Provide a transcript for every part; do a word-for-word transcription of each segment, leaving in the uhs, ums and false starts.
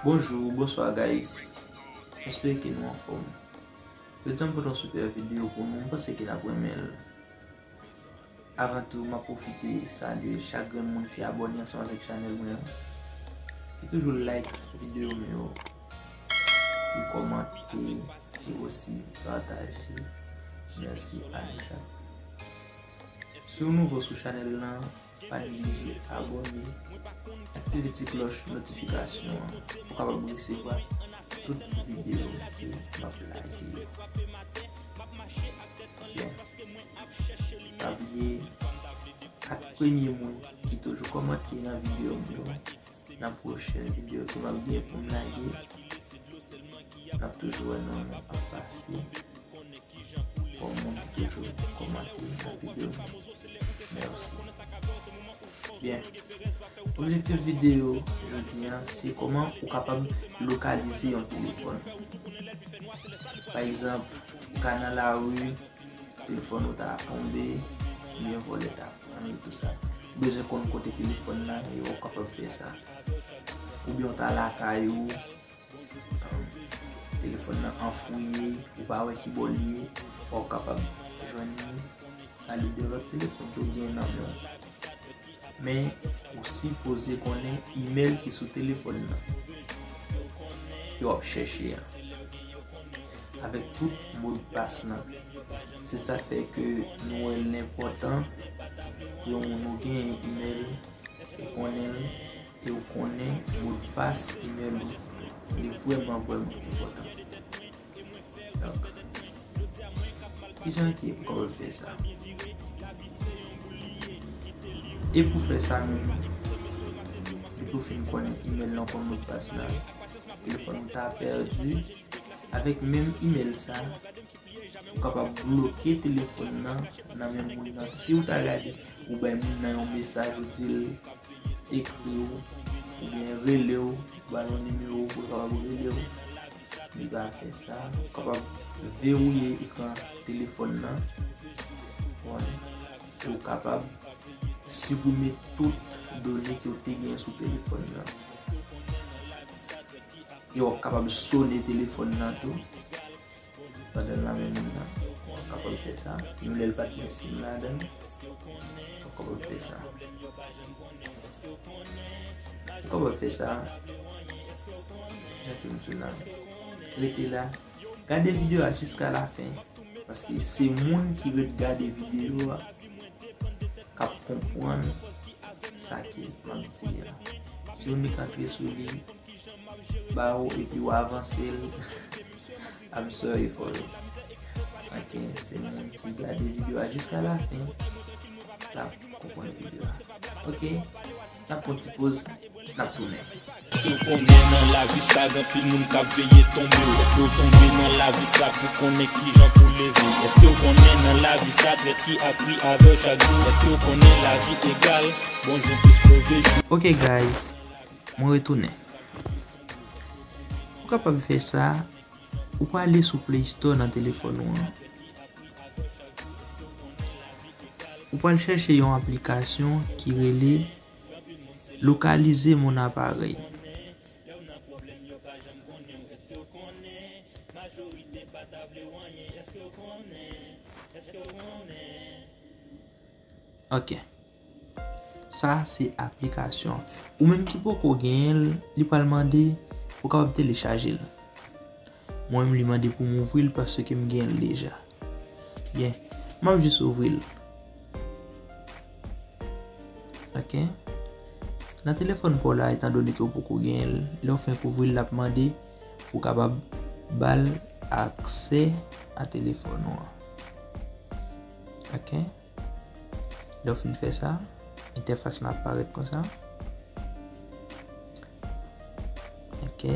Bonjou, bonswa guys. M espere ke nou anfòm. Jodi a m pote yon super videyo pou nou, m panse ke n ap renmen l. Avan tou, m ap pwofite salye chak grenn moun ki abòne ansanm avèk chanèl mwen an, ki toujou like videyo m yo, ki kòmante, ki osi pataje. Mèsi a nou chak. Si w nouvo sou chanèl lan, pa neglije abòne, aktive ti klòch notifikasyon an pou w kapab resevwa tout videyo ke m ap lage yo. Byen, pa bliye kat premye moun ki toujou kòmante nan videyo m yo, nan pwochèn videyo ke m ap gen pou m lage, n ap toujou wè non nou ap pase. Kòm moun ki toujou kòmante nan videyo. Mèsi. Byen. Objektif videyo jodi a, se kòman ou kapab lokalize yon telefòn. Pa egzanp, ou ka nan lari, telefòn ou ta tonbe, oubyen vòlè ta pran l, tou sa. Ou bezwen konn kote telefòn nan ye, ou kapab fè sa. Oubyen ou ta lakay ou, um, telefòn nan anfouye, ou pa wè ki bò l ye, ou kapab jwenn li nan lide lòt telefòn ke w gen nan men w. Men, ou sipoze konnen imèl ki sou telefòn nan ke w ap chèche a, avèk tout modpas lan. Se sa k fè ke nou wè l enpòtan pou yon moun ou gen imèl, ou konnen l, e ou konnen modpas imèl ou. Li vrèman, vrèman enpòtan. Donk, kijan ke ou kapab fè sa? E pou fè sa menm, depi w fin konnen imèl lan kon modpas la, telefòn ou ta pèdi, avèk menm imèl sa, ou kapab bloke telefòn nan nan men moun nan. Si w ta gade, ou bay moun nan yon mesaj, ou di l ekri w, oubyen rele w, ba l yon nimewo pou l kapab rele w. Li pa fè sa. Ou kapab verouye ekran telefòn nan. Bon, e ou kapab siprime tout done ke w te gen sou telefòn nan. E w ap kapab sone telefòn nan tou. Pandan l nan men moun nan, w ap kapab fè sa. Menm lè l pa t gen sim ladan l, w ap kapab fè sa. Ou kapab fè sa. Jan ke m di w la. Rete la. Gade videyo a jiska lafen. Paske se moun ki ret gade videyo a k ap konprann sa ke m ap di a. Si w nik antre sou li, ba w epi w avanse l. I'm sorry for you. Ok, se moun ki gade videyo a jiska lafen k ap konprann videyo a. Ok, n ap pran ti poz, n ap tounen. Èske w konnen nan lavi sa, gen anpil moun k ap veye tonbe w? Èske w tonbe nan lavi sa pou konnen kijan pou leve? Èske w konnen nan lavi sa, trèt ki ap ri avè w chak jou? Èske w konnen lavi egal bonjou plis move jou? Ok, guys, mwen retounen. Ou kapab fè sa, ou prale sou Play Store nan telefòn ou an. Ou pral chèche yon aplikasyon ki rele Localiser mon appareil. Ok. Sa se aplikasyon. Ou menm ki poko genyen l, li pral mande pou w kapab telechaje l. Mwen menm, li mande pou m ouvri l paske m genyen l deja. Byen, m ap jis ouvri l. Ok. Nan telefòn pa w la, etandone ke w poko genyen l, lè w fenk ouvri l, l ap mande pou w kapab ba l aksè a telefòn ou an. Ok. Lè w fin fè sa, entèfas lan ap parèt konsa. Ok.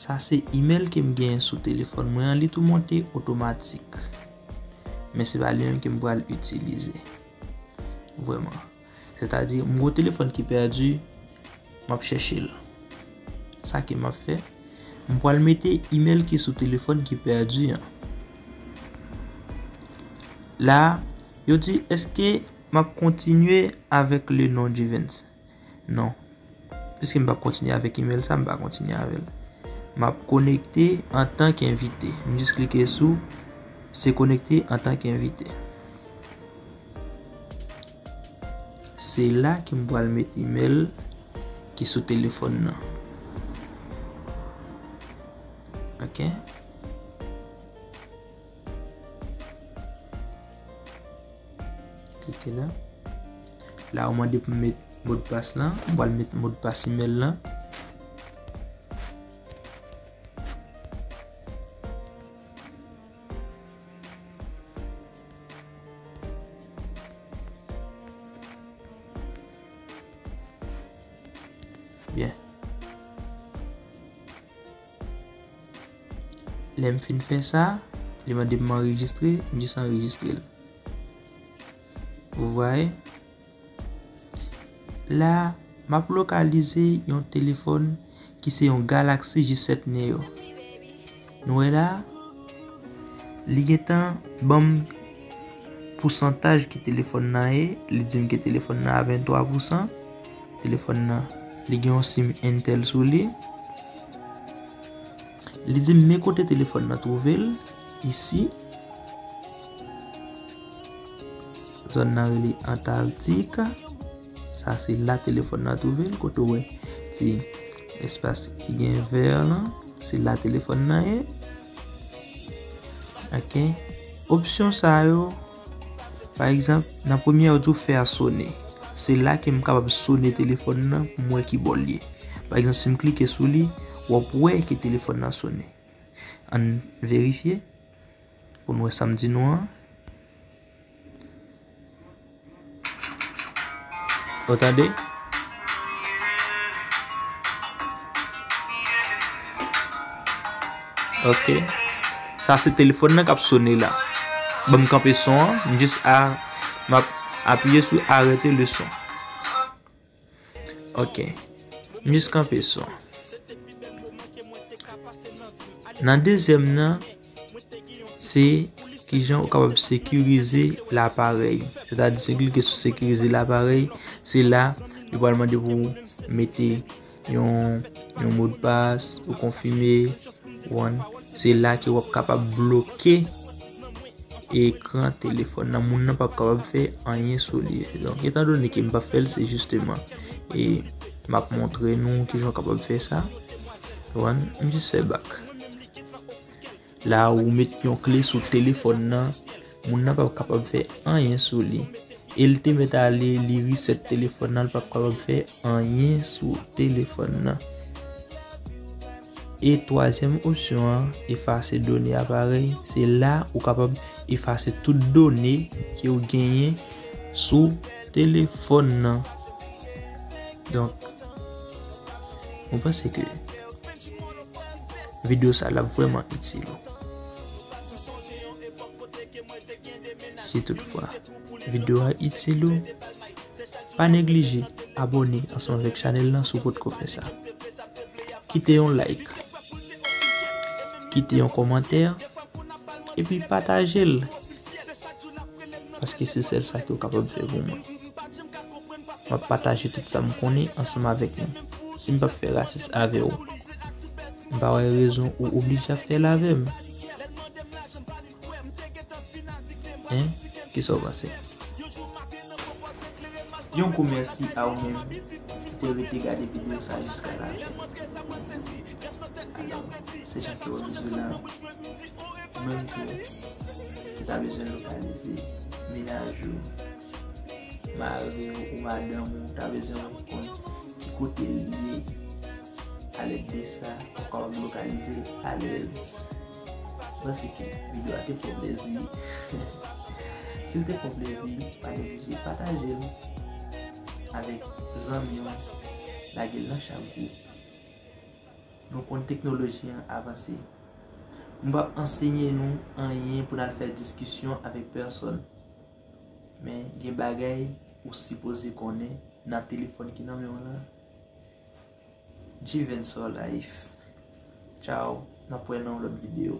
Sa se imèl ke m genyen sou telefòn mwen an, li tou monte otomatik. Men se pa li menm ke m pral itilize. Vrèman. Sètadi, m gen yon telefòn ki pèdi, m ap chèche l. Sa ke m ap fè, m pral mete imèl ki sou telefòn ki pèdi an. La, yo di, èske m ap kontinye avèk le non Juvens? Non. Piske m p ap kontinye avèk imèl sa, m pa kontinye avè l. M ap konekte antanke envite. M jis klike sou se konekte antanke envite. Se la ke m pral met imèl ki sou telefòn nan. Ok. Klike la. La, ou mande pou m met modpas lan. M pral met modpas imèl lan. Byen. Lè m fin fè sa, li mande m anrejistre, m jis anrejistre l. Vous voyez? La, m ap lokalize yon telefòn ki se yon Galaxy J sèt Neo. Nou wè la, li gentan ban m pousantaj ki telefòn nan ye. Li di m ke telefòn nan a venntwa pousan. Telefòn nan, li gen yon sim Intel sou li. Li di m men kote telefòn nan twouve l, isi. Zòn nan rele Antarktik. Sa se la telefòn nan twouve l, kote w wè ti espas ki gen vè lan, se la telefòn nan ye. Ok. Opsyon sa yo, pa egzanp, nan premye a yo di w fè a sone. Se la ke m kapab sone telefòn nan pou m wè ki bò l ye. Pa egzanp, si m klike sou li, w ap wè ke telefòn nan sone. Ann verifye pou n wè sa m di nou an. Ou tande? Ok. Sa se telefòn nan k ap sone la. Ban m kanpe son an, m jis a, m ap apiye sou arete le son. Ok. M jis kanpe son. Nan dezyèm nan, se kijan ou kapab sekirize laparèy. Sètadi, si w klike sou sekirize laparèy, se la, yo pral mande pou w mete yon, yon modpas, ou konfime, one. Se la ke w ap kapab bloke ekran telefòn nan, moun nan p ap kapab fè anyen sou li. Donk, etandone ke m p ap fè l, se jisteman, e m ap montre nou kijan w kapab fè sa. One, m jis fè back. La, ou met yon kle sou telefòn nan, moun nan p ap kapab fè anyen sou li. E l te mèt ale, li reset telefòn nan, l p ap kapab fè anyen sou telefòn nan. E twazyèm opsyon an, efase done aparèy, se la ou kapab efase tout done ke w genyen sou telefòn nan. Donk, mwen panse ke videyo sa l ap vrèman itil ou. Si toutfwa videyo a itil ou, pa neglije abòne ansanm avèk chanèl lan si w potko fè sa. Kite yon like, kite yon kòmantè, epi pataje l. Paske se sèl sa ke w kapab fè pou mwen. M ap pataje tout sa m konnen ansanm avèk nou. Si m p ap fè rasis avè w, m pa wè rezon ou oblije ap fè l avè m. Hein? Kisa w panse? Yon gwo mèsi a ou menm ki te rete gade videyo sa jiska lafen. Alò, se jan ke w bezwen la, ou menm tou, ki ta bezwen lokalize mennaj ou, mari w ou madanm ou, ta bezwen konn ki kote l ye. Alèd de sa, ou kapab lokalize l alèz. Mwen panse ke videyo a te fè w plezi. Si l te fè w plezi, pa neglije pataje l avèk zanmi w, lage l nan chak gwoup. Nou konn teknoloji an avanse. M p ap ansenye nou anyen pou n al fè diskisyon avèk pèsòn. Men gen bagay ou sipoze konnen nan telefòn ki nan men w lan. G Vens for life. Tchao, n ap wè nan yon lòt videyo.